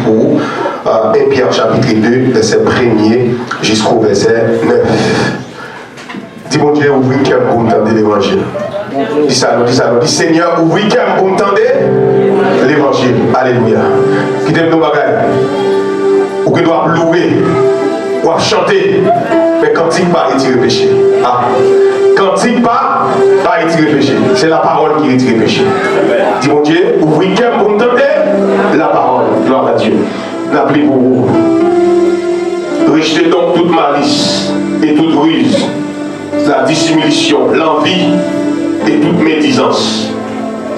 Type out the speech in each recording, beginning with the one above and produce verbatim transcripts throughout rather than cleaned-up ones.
pou ou. Euh, en Pyè chapit de, vèsè premye jisko vèsè nèf. Di Bondye, ouvri kè m pou m tande levanjil. Di sa non, di sa non. Di, Senyè, ouvri kè m pou m tande levanjil. Alelouya. Kite m di w bagay. Ou gen dwa ap louwe, w ap chante, men kantik pa retire peche. Ah. Kantik pa, pa retire peche. Se lapawòl ki retire peche. Di Bondye, ouvri kè m pou m tande lapawòl. Glwa a Dye. N ap li pou ou. Rejetez donc toute malice et toute ruse, la dissimulation, l'envie et toute médisance.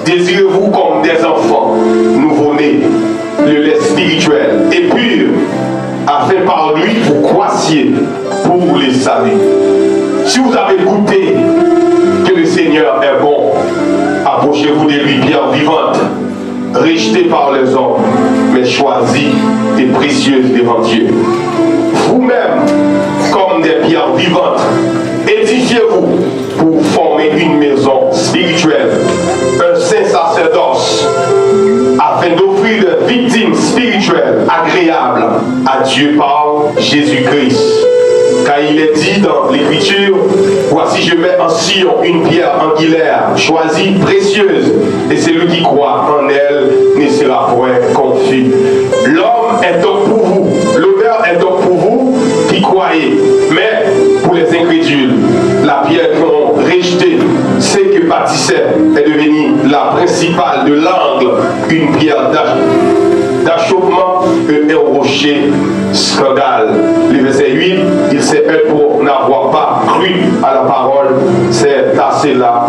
Désirez-vous comme des enfants nouveau-nés, le lait spirituel et pur, afin par lui vous croissiez pour le salut. Si vous avez goûté que le Seigneur est bon, approchez-vous de lui, pierre vivante, rejetée par les hommes, mais choisie et précieuse devant Dieu. Vous-même, comme des pierres vivantes, édifiez-vous pour former une maison spirituelle, un saint sacerdoce, afin d'offrir des victimes spirituelles agréables à Dieu par Jésus-Christ. Car il est dit dans l'Écriture, voici, je mets en Sion une pierre angulaire, choisie, précieuse, et celui qui croit en elle ne sera point confus. L'homme est donc pour vous, l'honneur est donc pour vous qui croyez, mais pour les incrédules, la pierre qu'ont rejetée ceux que bâtissaient est devenue la principale de l'angle, une pierre d'ach-, d'achoppement et un rocher scandale. Le verset huit, ils se haitent pour n'avoir pas cru à la parole, c'est à cela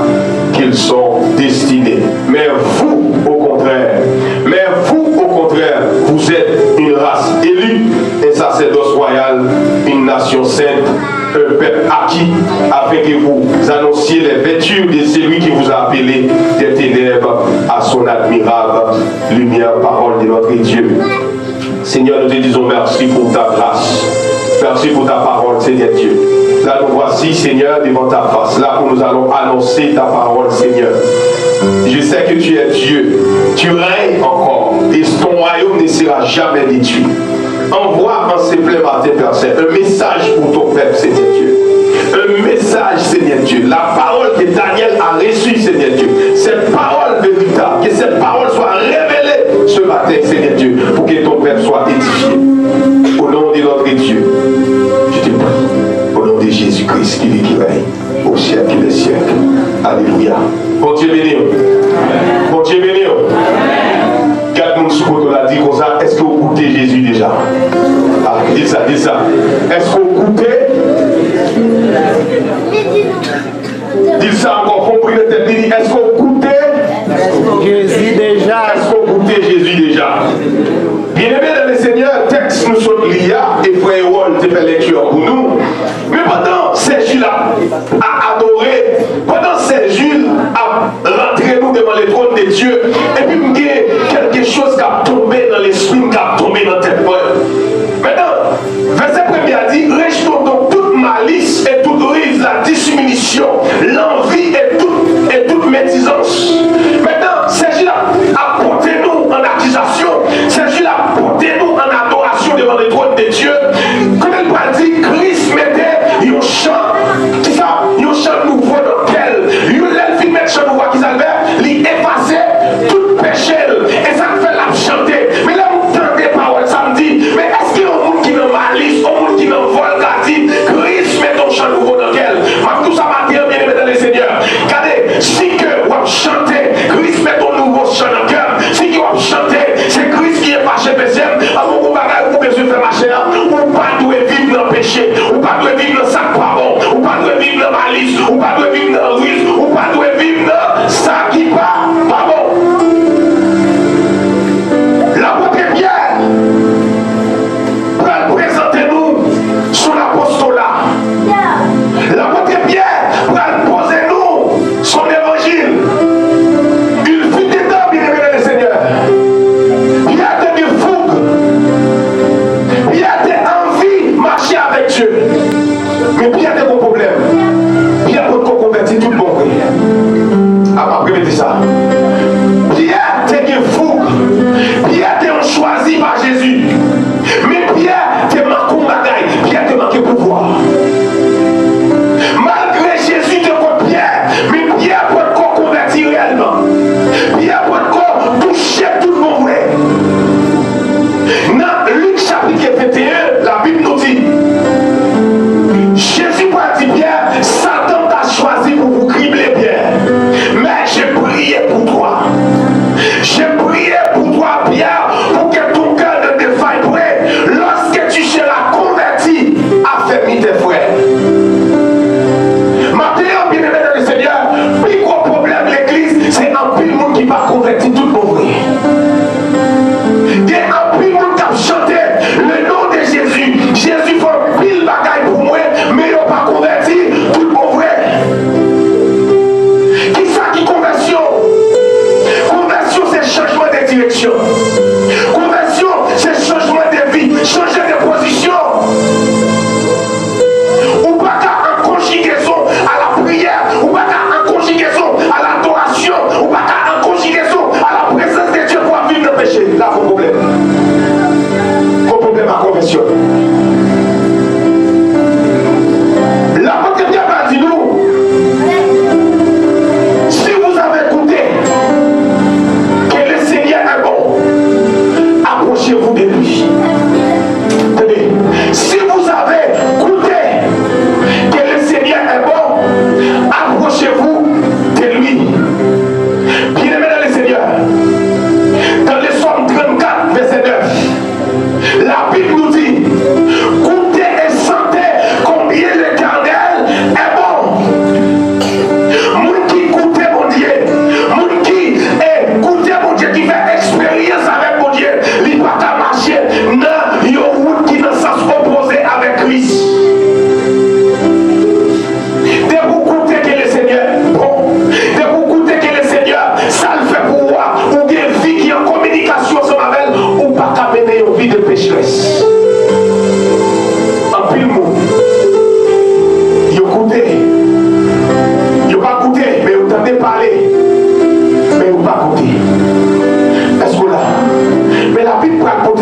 qu'ils sont destinés. Mais vous, au contraire, mais vous, au contraire, vous êtes une race élue, un sacerdoce royal, une nation sainte, un peuple acquis, afin que vous annonciez les vertus de celui qui vous a appelé des ténèbres à son admirable lumière. Parole de notre Dieu. Seigneur, nous te disons merci pour ta grâce. Merci pour ta parole, Seigneur Dieu. Là, nous voici, Seigneur, devant ta face, là où nous allons annoncer ta parole, Seigneur. Je sais que tu es Dieu. Tu règnes encore et ton royaume ne sera jamais détruit. Envoie en ce plein matin, Père Saint, un message pour ton peuple, Seigneur Dieu. Un message, Seigneur Dieu. La parole que Daniel a reçue, Seigneur Dieu. Cette parole véritable, que cette parole soit révélée ce matin, Seigneur Dieu, pour que ton peuple soit édifié. Au nom de notre Dieu, je te prie. Au nom de Jésus-Christ qui vit, qui règne au siècle des siècles. Alelouya. Bondye beni w. Bondye beni w. Gad moun sou kote w la, di konsa, èske w goute Jezi deja? Ah, di sa, di sa. Èske w goute? Di sa ankò, fon pri nan tèt li, di, èske w goute Jezi deja? Èske w goute Jezi deja? Byeneme nan Lesenyè, tèks nou sot li a, e frè Erol te fè lekti an pou nou. Men pandan Sè Jil ap a-, adore, pandan Sè Jil ap rantre nou devan le trône de Dieu, epi m gen kèlke choz k ap tonbe nan lespri m, k ap tonbe nan tèt mwen. Mentnan, vèsè premye a di, rejetons donc toute malice et toute ruse, la dissimulation, l'envie et toute, et toute médisance. Mentnan, Sè Jil ap, ap pote nou an akizasyon, Sè Jil ap pote nou an adorasyon devan le trône de Dieu. Kote l pral di, Kris mete yon chan, kisa? Yon chan nouvo nan kè l. Yon lè l fin met chan nouvo a, kisa l fè? Li efase tout peche l. E sa k fè l ap chante. Men lè m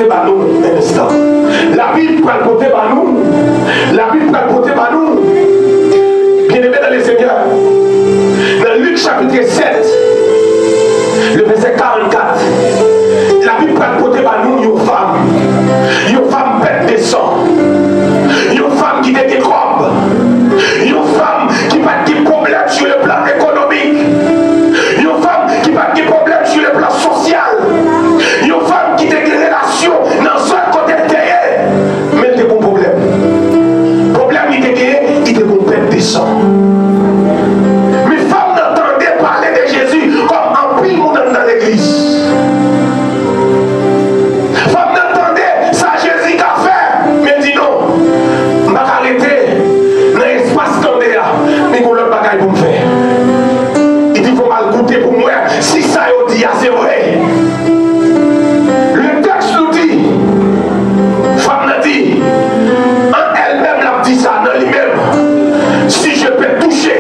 ba nou, en instan. Labib pral pote ba nou, Labib pral pote ba nou, bien-aimé dans le Seigneur, nan Lik chapit sèt, le vèsè karannkat, Labib pral pote ba nou yon fanm, yon fanm pèt de san, yon fanm ki te gen kòb, yon fanm ki pa t gen pwoblèm sou le plan ekonomik, yon fanm ki pa t gen pwoblèm sou le plan sosyal, yon fanm ki te gen relasyon nan zòn kote l te ye, men l te gen pwoblèm. Pwoblèm li te genyen, li te gen pèt de san. Men fanm nan tande pale de Jezi kòm anpil moun anndan legliz. Fanm nan tande sa Jezi ka fè, men di non, m pa ka rete nan espas tande a, men gen lòt bagay pou m fè. Li di fò m al goute pou m wè si sa yo di a se vre. Le texte nous dit, fanm nan di, an èl menm l ap di sa nan li menm, si je peux toucher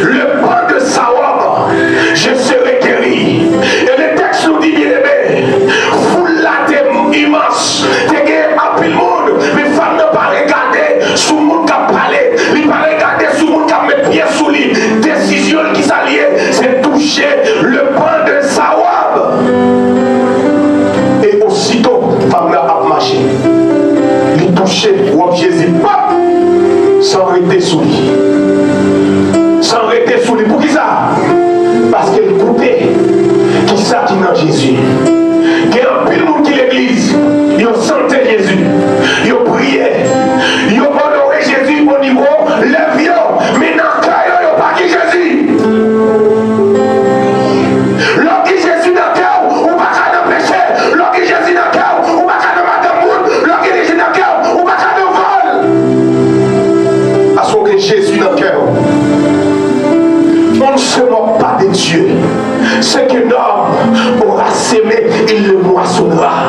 le pan de sa robe, je serai guéri. E le texte nous dit, bien-aimé, foul la te imans, te gen anpil moun, men fanm nan pa regade sou moun k ap pale, li pa regade sou moun k ap met pye sou li. Desizyon l, ki sa l ye? Se touche le pan de sa robe. E osito, fanm nan ap mache. Li touche wòb Jezi, pap! San rete sou li. San rete sou li. Poukisa? Paske l goute kisa ki nan Jezi. Gen anpil moun ki legliz, yo sante Jezi, yo priye, yo onore Jezi o nivo lèv yo, men nan kè yo, yo pa gen Jezi. Lè w gen Jezi nan kè w, ou pa ka nan peche. Lè w gen Jezi nan kè w, ou pa ka nan madanm moun. Lè w gen Jezi nan kè w, ou pa ka nan vòl. Paske w gen Jezi nan kè w. On ne se moque pas de Dieu. Ce qu'un homme aura semé, il le moissonnera.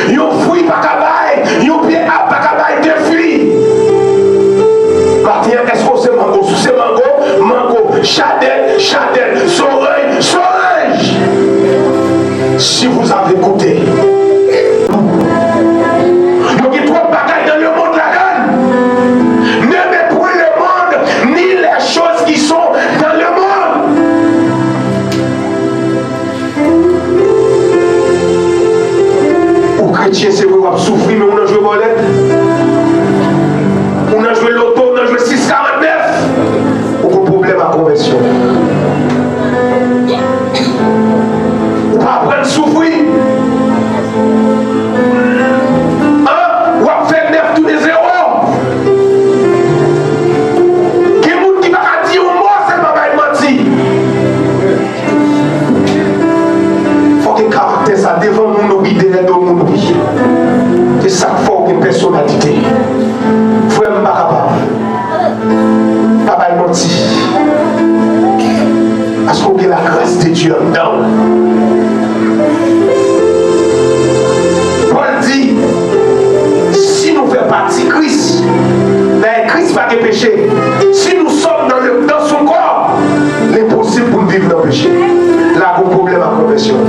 Yon fwi pa ka bay, yon pye ab pa ka bay de fwi. Maten an, èske w se mango? Si w se mango, mango. Chadèk, chadèk. Zoranj, zoranj. Si vous avez goûté. Yo gen twòp bagay dans le monde ladan l. N'aimez point le monde, ni les choses qui sont dans le monde. Ou kretyen, se vre, w ap soufri, men ou nan jwe bòlèt. Ou nan jwe loto, ou nan jwe sis karant nèf. Ou gen pwoblèm ak konvèsyon. Ou pa aprann soufri. An, w ap fè nèf tounen zewo. Gen moun ki pa ka di yon mo san l pa bay manti. Fò gen karaktè sa devan moun wi, dèyè do moun wi. Se sa k fè w gen pèsonalite. Frè m, m pa kapab. Pa bay manti. Paske w gen lagras de Dye anndan w. Pòl di, si nou fè pati Kris, dayè Kris pa gen peche. Si nous sommes dans le, dans son corps, li enposib pou n viv nan peche. La, gon pwoblèm ak konvèsyon.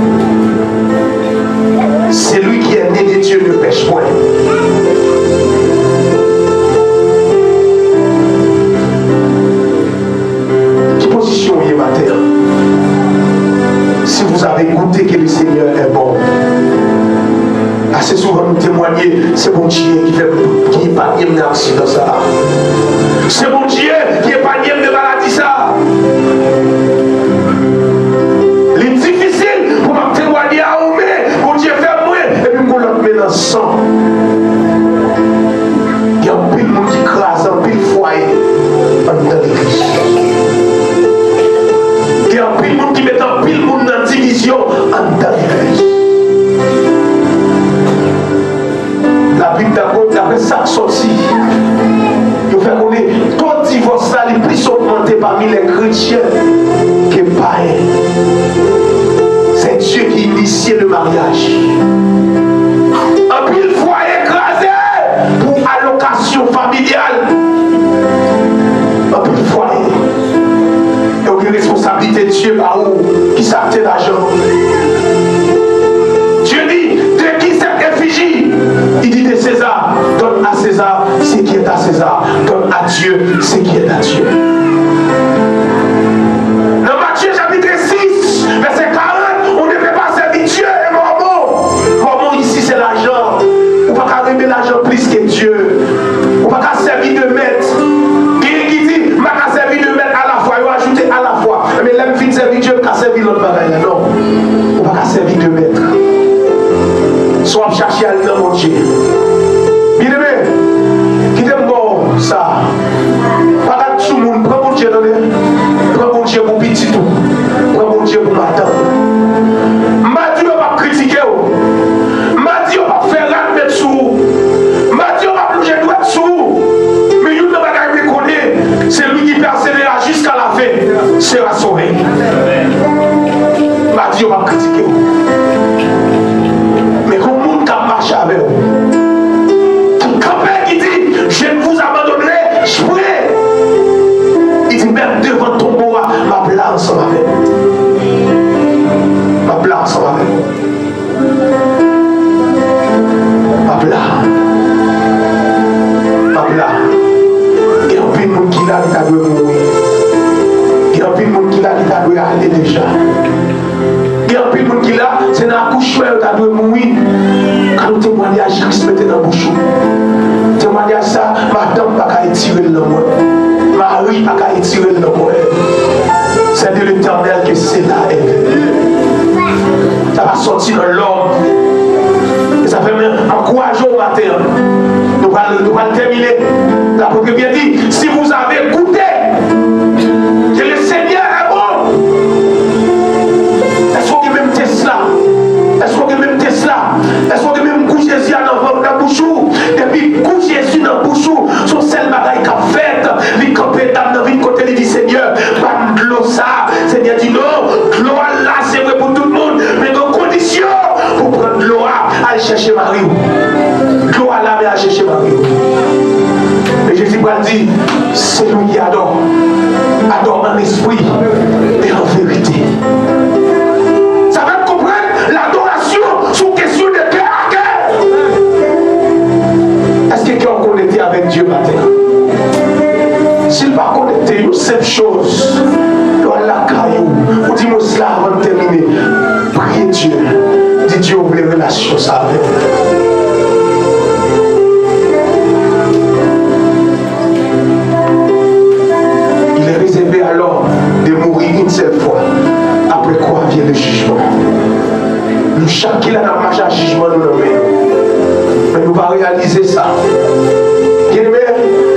Celui qui est né de Dieu ne pèche point. Ki pozisyon w ye maten an? Si vous avez goûté que le Seigneur est bon. Ase souvan nou temwanye, se Bondye ki fè, ki epanye m nan aksidan sa a. Se Bondye ki epanye m de maladi sa a. Li difisil pou m ap temwanye a yon men Bondye fè mwen, epi m gon lòt men nan san. Gen anpil moun ki kraze anpil fwaye anndan legliz. Gen anpil moun ki met anpil moun nan divizyon anndan legliz. Labib, dapre, dapre sa k sòti, yo fè konnen to divòs la li plis ogmante pami lè kretyen ke payen. C'est Dieu qui initie le mariage. Anpil fwaye kraze pou alokasyon familyal. Anpil fwaye. E w gen responsablite Dye ba ou. Kisa k te lajan? Dye di, de W ap chache al nan Bondye. Byeneme, kite m ba w sa. Pa gad sou moun, pran Bondye, tande. Pran Bondye pou pitit ou. Pran Bondye pou madanm ou. M pa di yo p ap kritike w. M pa di yo p ap fè rad met sou ou. M pa di yo p ap lonje dwèt sou ou. Men youn nan bagay mwen konnen, celui qui persévérera jusqu'à la fin sera sauvé. M pa di yo p ap kritike w. Men gon moun k ap mache avè w, ki kanpe, ki di, "Je ne vous abandonnerai jamais." Li di, "Menm devan tonbo a, m ap la ansanm avè w. M ap la ansanm avè w. M ap la. M ap la." Gen anpil moun ki la, ki ta dwe mouri. Gen anpil moun ki la, ki ta dwe ale deja. Gen anpil moun ki la, se nan akouchman yo ta dwe mouri. Gade yon temwayaj Kris mete nan bouch ou. Temwayaj sa, madanm pa ka retire l nan mwen. Mari pa ka retire l nan mwen. C'est de l'Éternel que cela est venu. Sa pa sòti nan lòm. E sa fè mwen ankouraje w maten an. Nou pral, nou pral tèmine. Lapot Pyè di, "Si vous avez goûté que le Seigneur est bon." Èske w gen menm tès la? Èske w gen menm tès la? Èske w gen menm gou Jezi a nan, nan bouch ou? Depi gou Jezi nan bouch ou, se yon sèl bagay k ap fèt. Li kanpe dam nan vin kote li di, "Senyè, ban m dlo sa." Senyè di, "Non, dlo a la, se vre pou tout moun, men gen kondisyon pou pran dlo a, al chèche mari w." Dlo a la, men al chèche mari w. E Jezi pral di, "Celui qui adore, adore en esprit et en vérité." Sa fè n konprann, ladorasyon se yon kesyon de kè a kè. Èske kè w konekte avèk Dye maten an? Si l pa konekte, yon senp choz, lè w al lakay ou, ou di, "Mwen la avan n tèmine." Priye Dye. Di Dye ou vle relasyon sa avè w. Il est réservé à l'homme de mourir une seule fois. Après quoi vient le jugement. Nou chak ki la n ap mache ak jijman nou nan men nou. Men nou pa reyalize sa. Byeneme,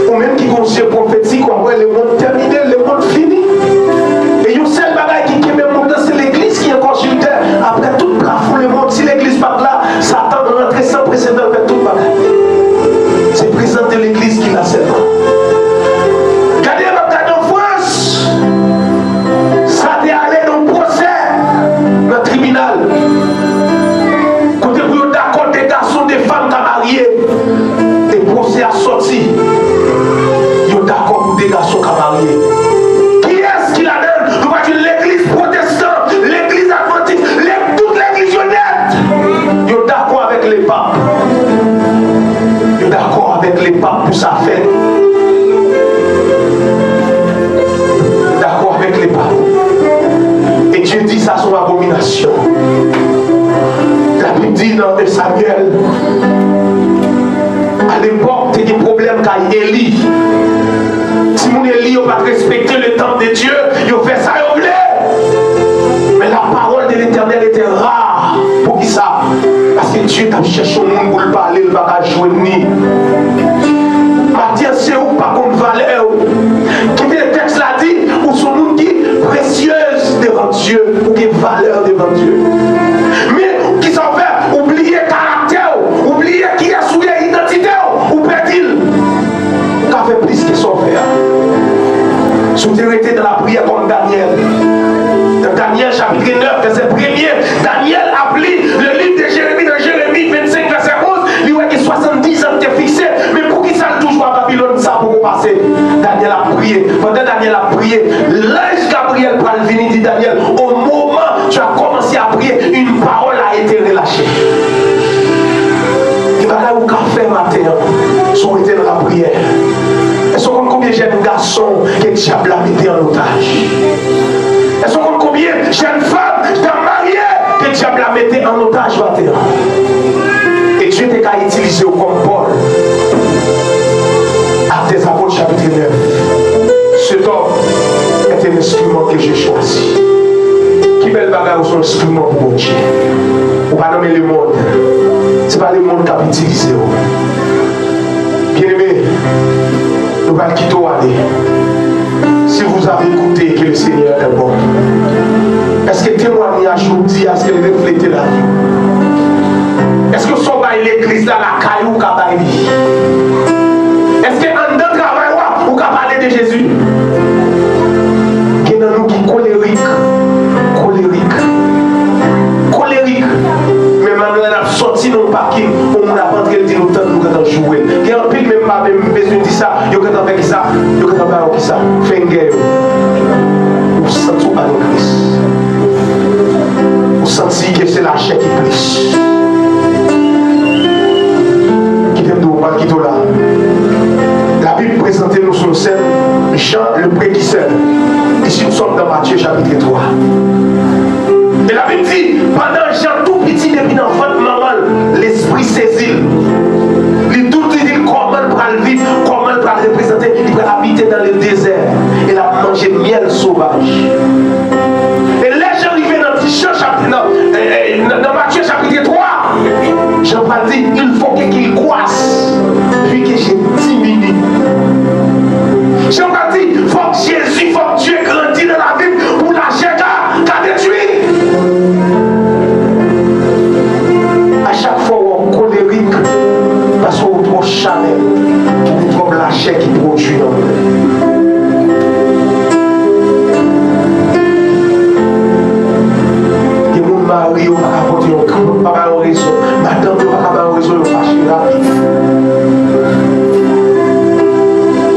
ou menm ki gen yon zye pwofetik, w ap wè lemonn tèmine, lemonn fini. E yon sèl bagay ki kenbe monn nan, se legliz ki ankò sou tè. Apre tout plafon lemonn, si legliz pa t la, Satan rantre san presedan, l fè tout bagay. Se prezans de legliz ki la sèlman. Gade, m ap gade an Frans, sa te ale nan pwosè nan tribinal. Kote pou yo dakò de gason, de fanm ka marye. E pwosè a sòti. Yo dakò pou de gason ka marye. Kiyès ki ladan l? Nou pa di legliz pwotestan, legliz advantis, le-, tout legliz yo nèt. Yo dakò avèk lepap. Yo dakò avèk lepap pou sa fèt. Yo dakò avèk lepap. E Dye di sa se yon abominasyon. Labib di nan en Samyèl, alepòk, te gen pwoblèm kay Eli. Timoun Eli yo pa t respekte le temple de Dieu, yo fè sa yo vle. Men la parole de l'Éternel était rare. Poukisa? Paske Dye t ap chèche yon moun pou l pale, l pa ka jwenn li. Maten an, se ou k pa konn valè w. Kite tèks la di, ou se yon moun ki presyez devan Dye, ou gen valè devan Dye. Men, kisa w fè? Ou bliye karaktè w, ou bliye kiyès ou ye, idantite w, ou pèdi l. Ou ka fè plis ke sa w fè a. Si w te rete nan lapriyè kòm Danyèl, nan Danyèl chapit nèf, vèsè premye, Danyèl ap li le livre de Jérémie, nan Jeremi vennsenk, vèsè onz, li wè gen swasanndizan ki te fikse, men poukisa l toujou a Babilòn, sa poko pase? Danyèl ap priye. Pandan Danyèl ap priye, lanj Gabriyèl pral vini di Danyèl, au moment tu as commencé à prier, une parole a été relâchée. Gen bagay ou ka fè maten an, si w rete nan lapriyè. Èske w konn konbyen jèn gason ke dyab la mete an otaj? Èske w konn konbyen jèn fanm, dam marye, ke dyab la mete an otaj maten an? E Dye te ka itilize w kòm Pòl. Actes des Apôtres, chapitre neuf. Cet homme est un instrument que j'ai choisi. Ki bèl bagay ou se yon enstriman pou Bondye. Ou pa nan men lemonn. Se pa lemonn k ap itilize w. Byeneme, nou pral kite w ale. Si vous avez goûté que le Seigneur est bon, èske temwayaj ou di a, èske l reflete lavi w? Èske sa w bay legliz la lakay ou, ou ka bay li? Èske anndan travay ou a, ou ka pale de Jezi? Gen nan nou ki kolerik, kolerik, kolerik. Men mannyè n ap sòti nan yon pakin, yon moun ap antre, l di nou tann nou gentan joure l. Gen anpil menm pa menm bezwen di sa, yo gentan fè kisa? Yo gentan ba yo kisa? Fengè yo. Ou santi w pa nan Kris. Ou santi ke se lachè ki plis. Kite m di w, m pral kite w la. Labib prezante nou sou yon sèn, Jean le Précurseur. Ici, nous sommes dans Matthieu chapitre trois. E Labib di, pandan Jan tou piti depi nan vant manman l, Lespri sezi l. Li tou di l kòman l pral viv, kòman l pral reprezante, li pral abite dans le désert. E l ap manje myèl sovaj. E lè Jan rive nan Jan chap-, nan, eh, eh, nan, nan Matye chapit twa, Jan pral di, il faut que qu'il croisse, puis que je diminue. Jan pral di, fòk Jezi, fòk Dye grandi nan lavi m pou lachè ka, ka detwi. A chak fwa w kolerik, paske w twò chanèl, ou gen twòp lachè ki pwodui nan ou. Gen moun mari yo pa ka pote yon, pa ba yo rezon. Madanm yo pa ka ba yo rezon, yo fache rapid.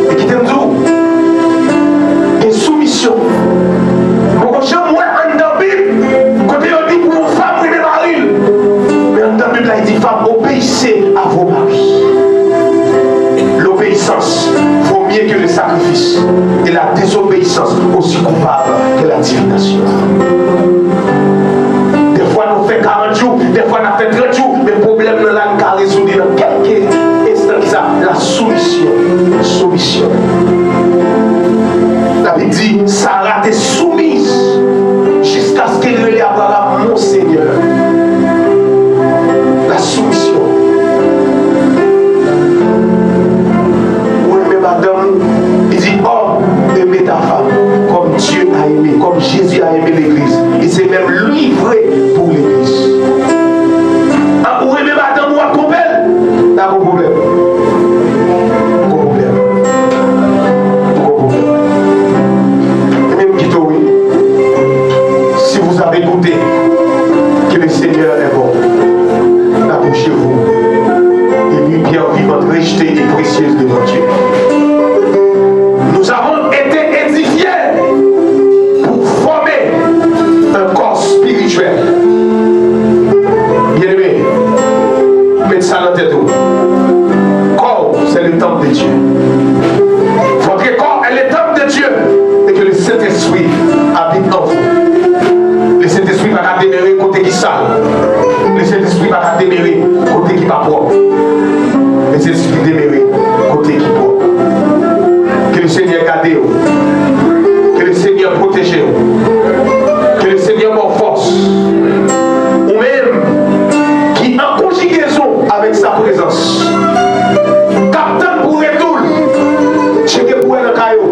E kite m di w, gen soumisyon. M poko janm wè anndan Bib kote yo di pou yon fanm renmen mari l. Men anndan Bib la, li di, femmes, obéissez à vos maris. L'obéissance vaut mieux que le sacrifice, et la désobéissance aussi coupable que la divination. Dèfwa nou fè karant jou, dèfwa n ap fè trant jou, men pwoblèm nan la, n ka rezoud li nan kèlke enstan. Kisa? La soumisyon. Soumisyon. Labib di, Sara te soumise jusqu'à ce qu'il rele Abraham mon Seigneur. La soumission. Ou renmen madanm ou, li di, homme, aime ta femme comme Dieu a aimé, comme Jésus a aimé l'église. Il s'est même livré pour l'église. Ah, ou renmen madanm ou, w ap twonpe l, la gon pwoblèm. Gon pwoblèm. Gon pwoblèm. Ebyen, m kite w, wi. Si vous avez goûté que le Seigneur est bon, approchez-vous de lui, pierre vivante, rejetée et précieuse devant Dieu. Nous avons été édifiés pour former un corps spirituel. Bien-aimé, met sa nan tèt ou. Kò w, c'est le temple de Dieu. Votre corps est le temple de Dieu et que le Saint-Esprit habite en vous. Lesentespri pa ka demere kote ki sal. Lesentespri pa ka demere kote ki pa pwòp. Lesentespri demere kote ki pwòp. Ke Lesenyè gade w. Ke Lesenyè pwoteje w. Ke Lesenyè ba w fòs. Ou menm ki an konjigezon avèk sa prezans, k ap tann pou retou l, tcheke pou wè nan kay ou.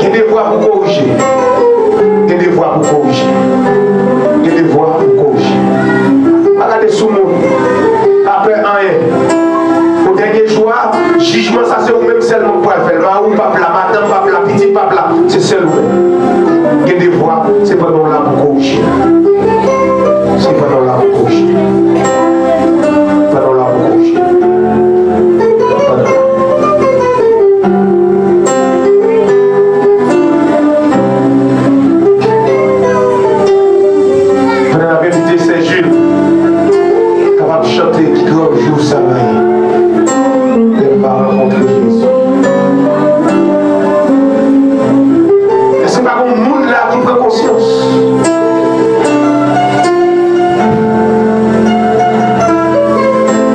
Gen devwa pou korije. Gen devwa pou korije. Gen devwa pou korije. Pa gade sou moun. Pa pè anyen. O dènye jou a, jijman sa se ou menm sèlman k pral fè l. Mari w p ap la, madanm p ap la, pitit p ap la. Se sèl ou menm. Gen devwa, se pandan w la pou korije. Se pandan w la pou korije. Pandan w la pou korije. Pandan w la. Pandan n ap envite Sè Jules kapab chante ki gran jou sa va ye. Lè m va rankontre Jezi. Èske pa gon moun la ki pran konsyans?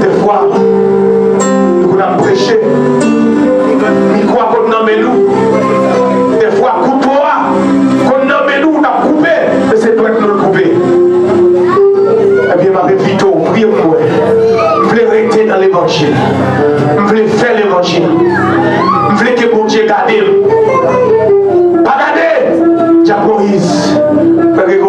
Dèfwa, nou konn ap preche, mikwo a konn nan men nou. Dèfwa, kouto a konn nan men nou, n ap koupe, men se dwèt nou l koupe. Ebyen, m ap envite w, priye pou mwen. levanjil. M vle fè levanjil. M vle ke Bondye gade m. Pa gade Dyak Moyiz. Frè Gregori,